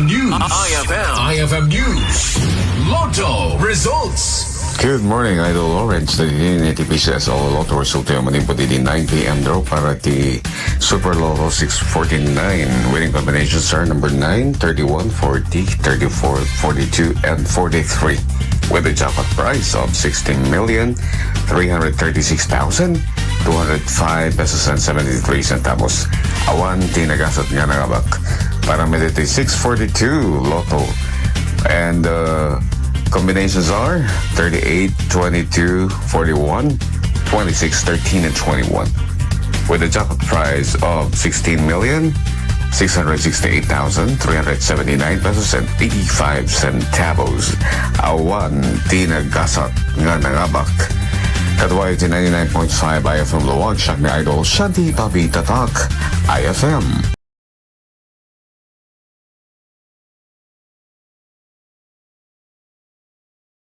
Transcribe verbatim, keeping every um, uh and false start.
News. I F M. I F M News. Lotto results. Good morning, Idol Lawrence. The T P C S Lotto resulta manipod iti nine p.m. draw para ti Super Lotto six forty-nine. Winning combinations are number nine, thirty-one, forty, thirty-four, forty-two, and forty-three. With a jackpot price of sixteen million three hundred thirty-six thousand two hundred five pesos and seventy-three centavos. Awan ti nagasat nga nangabak para may ditoy six forty-two Lotto. And uh, combinations are thirty-eight, twenty-two, forty-one, twenty-six, thirteen, and twenty-one. With a jackpot price of sixteen million six hundred sixty-eight thousand three hundred seventy-nine pesos and eighty-five centavos. Awan ti nagasat nga nangabak. Kaduayo ti ninety-nine point five I F M Laoag, siak ni Idol Shanti Papi Tatak, I F M.